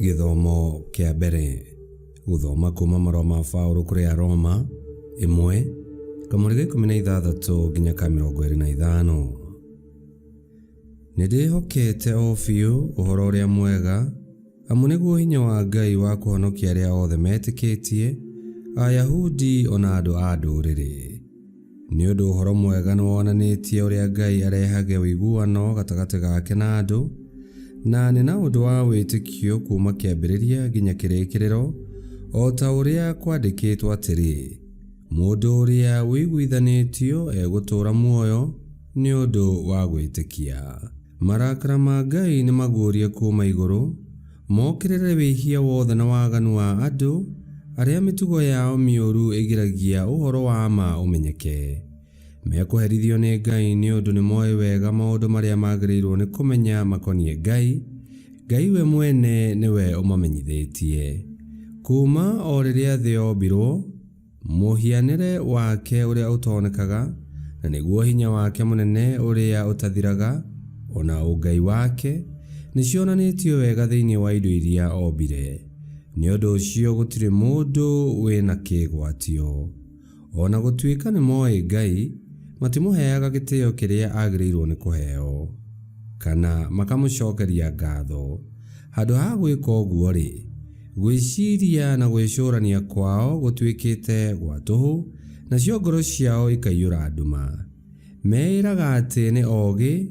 Gĩthomo kĩa mbere gũthoma kuma marũa ma Paũlũ kũrĩ Aroma 1 kamũri ga 16 nginya ka 25. Nĩ ndĩhokete o biũ ũhoro ũrĩa mwega, amu nĩguo hinya wa Ngai wa kũhonokia arĩa othe metĩkĩtie, Ayahudi o na andũ a Ndũrĩrĩ. Nĩ ũndũ ũhoro mwega nĩ wonanĩtie ũrĩa Ngai arehage ũiguano gatagatĩ gake na andũ, na nĩ na ũndũ wa wĩtĩkio kuuma kĩambĩrĩria nginya kĩrĩkĩrĩro, o ta ũrĩa kwandĩkĩtwo atĩrĩ, Mũndũ ũrĩa ũiguithanĩtio egũtũũra muoyo nĩ ũndũ wa gwĩtĩkia. Marakara ma Ngai nĩ maguũrie kuuma igũrũ, mokĩrĩre wĩhia wothe na waganu wa andũ, arĩa mĩtugo yao mĩũru ĩgiragia ũhoro wa ma ũmenyeke. Mekũherithio nĩ Ngai nĩ ũndũ nĩmoĩ wega maũndũ marĩa magĩrĩirwo nĩ kũmenya makoniĩ Ngai, Ngai we mwene nĩwe ũmamenyithĩtie. Kuuma o rĩrĩa thĩ yombirwo, Mũhianĩre wake ũrĩa ũtonekaga, na nĩguo hinya wake mũnene ũrĩa ũtathiraga, o na ũngai wake, nĩcionanĩtio wega thĩinĩ wa indo iria ombire. Nĩ ũndũ ũcio gũtirĩ mũndũ wĩ na kĩĩgwatio. O na gũtuĩka nĩmoĩ Ngai, matimũheaga gĩtĩo kĩrĩa agĩrĩirwo nĩ kũheo, kana makamũcokeria ngatho. Handũ ha gwĩka ũguo-rĩ, gwĩciria na gwĩcũrania kwao gũtuĩkĩte gwa tũhũ, nacio ngoro ciao ikaiyũra nduma. Meĩraga atĩ nĩ ogĩ,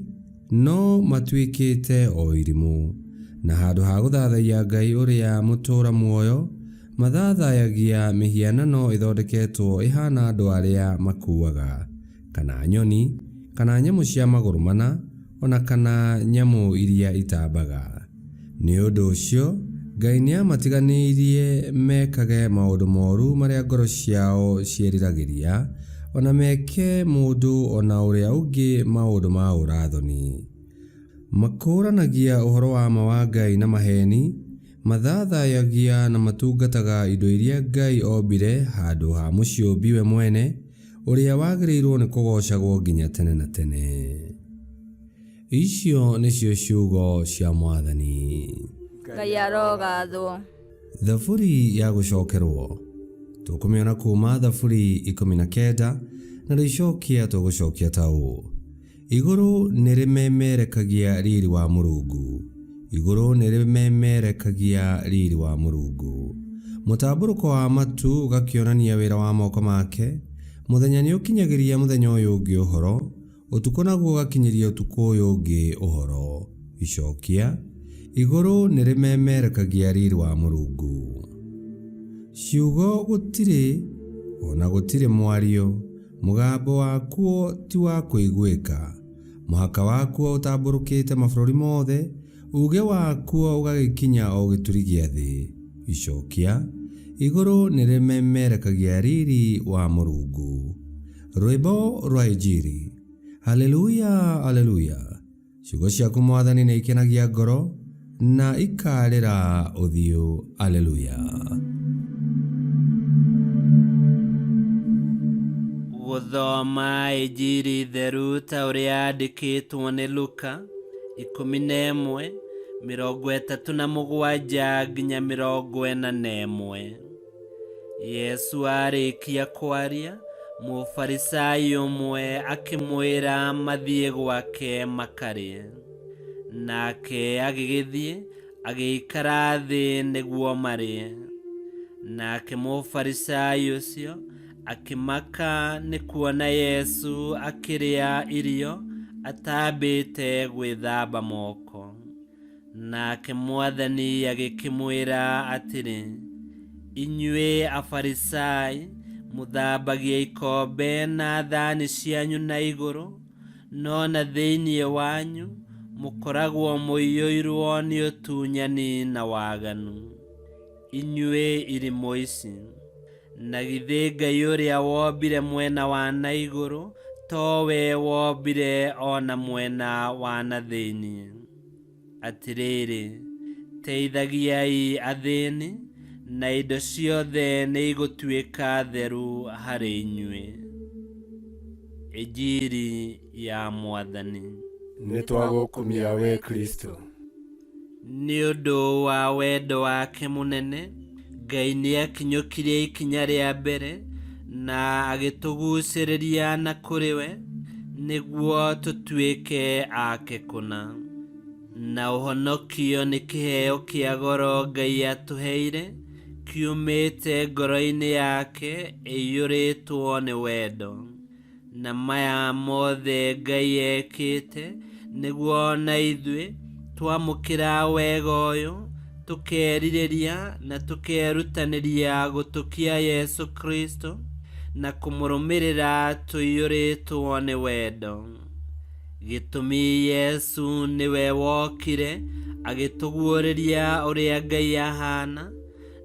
no matuĩkĩte o irimũ. Na handũ ha gũthathaiya Ngai ũrĩa mũtũũra muoyo, mathathayagia mĩhianano ĩthondeketwo ĩhaana andũ arĩa makuaga, kana nyoni, kana nyamũ cia magũrũ mana, o na kana nyamũ iria itambaga. Nĩ ũndũ ũcio, Ngai nĩ aamatiganĩirie mekage maũndũ moru marĩa ngoro ciao cieriragĩria, o na meke mũndũ o na ũrĩa ũngĩ maũndũ ma ũũra-thoni. Makũũranagia ũhoro wa ma wa Ngai na maheeni, mathathayagia na matungataga indo iria Ngai ombire handũ ha Mũciũmbi we mwene, ũrĩa wagĩrĩirũo nĩ kũgoocagwo nginya tene na tene. Icio nĩcio ciugo cia Mwathani. Ngai arogathwo. Thaburi ya gũcokerwo. Tũkũmĩona kuuma Thaburi 19 na rĩcokia tũgũcokia ta ũũ. Igũrũ nĩ rĩmemerekagia riri wa Mũrungu. Igũrũ nĩ rĩmemerekagia riri wa Mũrungu. Mũtambũrũko wa matu ũgakĩonania wĩra wa moko make. Mũthenya nĩũkinyagĩria mũthenya ũyũ ũngĩ ũhoro, Ũtukũ naguo ũgakinyĩria ũtukũ ũyũ ũngĩ ũhoro. Icokia, Igũrũ nĩrĩmemerekagia riri wa Mũrungu. Ciugo gũtirĩ, o na gũtirĩ mwario, mũgambo wakuo ti wa kũiguĩka. Mũhaka wakuo ũtambũrũkĩte mabũrũri mothe, uuge wakuo ũgagĩkinya o gĩturi gĩa thĩ. Icokia, Igũrũ nĩrĩmemerekagia riri wa Mũrungu. Rwĩmbo rwa Injiri. Haleluya, haleluya. Ciugo ciaku Mwathani nĩ ikenagia ngoro na ikarĩra ũthiũ. Haleluya. Gũthoma Injiri theru ta ũrĩa yandĩkĩtwo nĩ Luka 11 37 nginya 41. Yesu aarĩkia kwaria, Mũfarisai ũmwe akĩmwĩra mathiĩ gwake makarĩe. Nake agĩgĩthiĩ, agĩikara thĩ nĩguo marĩe. Nake Mũfarisai ũcio akĩmaka nĩ kuona Yesu akĩrĩa irio atambĩte gwĩthamba moko. Nake Mwathani agĩkĩmwĩra atĩrĩ, Inyuĩ Afarisai, mũthambagia ikombe na thani cianyu na igũrũ, no na thĩinĩ wanyu mũkoragwo mũiyũirwo nĩ ũtunyani na waganu. Inyuĩ irimũ ici! Na githĩ Ngai ũrĩa wombire mwena wa na igũrũ towe wombire o na mwena wa na thĩinĩ? Atĩrĩrĩ, teithagiai athĩni, na indo ciothe nĩ igũtuĩka theru harĩ inyuĩ. Injiri ya Mwathani. Nĩ twagũkumia wee Kristo. Nĩ ũndũ wa wendo wake mũnene, Ngai nĩ akinyũkirie ikinya rĩa mbere na agĩtũgucĩrĩria na kũrĩ we nĩguo tũtuĩke ake kũna. Na ũhonokio nĩ kĩheo kĩa goro Ngai atũheire kiumĩte ngoro-inĩ yake ĩiyũrĩtwo nĩ wendo. Na maya mothe Ngai ekĩte nĩguo na ithuĩ twamũkĩra wega ũyũ tũkerirĩria na tũkerutanĩria gũtũkia Yesu Kristo na kũmũrũmĩrĩra tũiyũrĩtwo nĩ wendo. Gĩtũmi Yesu nĩwe wokire agĩtũguũrĩria ũrĩa Ngai ahana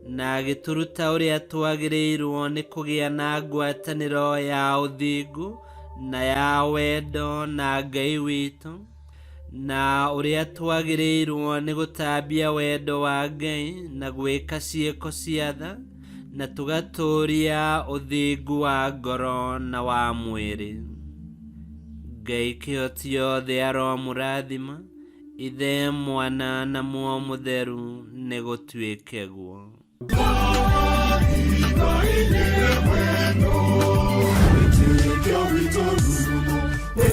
na agĩtũruta ũrĩa twagĩrĩirwo nĩ kũgĩa na ngwatanĩro ya ũthingu na ya wendo na Ngai witũ, na ũrĩa twagĩrĩirwo nĩ gũtambia wendo wa Ngai na gwĩka ciĩko cia tha na tũgatũũria ũthingu wa ngoro na wa mwĩrĩ. Ngai kĩhoti yothe aromũrathima, Ithe, Mwana na Muoyo Mũtheru, nĩ gũtuĩke guo.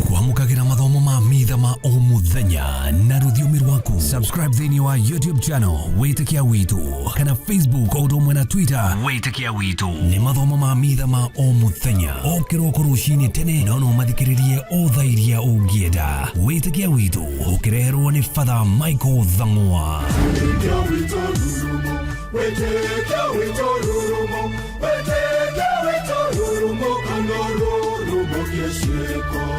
Kwamũkagĩra mathomo ma mitha ma o mũthenya na rũthiomi rwaku. Subscribe thĩinĩ wa YouTube channel Wĩtĩkia Witũ kana Facebook o ũndũ ũmwe na Twitter Wĩtĩkia Witũ. Nĩ mathomo ma mitha ma o mũthenya o kĩroko rũcinĩ tene, no no mathikĩrĩrie o thaa iria ũngĩenda. Wĩtĩkia Witũ ũkĩreherwo nĩ Father Michael Thang'wa. Wĩtĩkia witũ rurumo, wĩtĩkia witũ rurumo, kana rurumo kĩciĩko.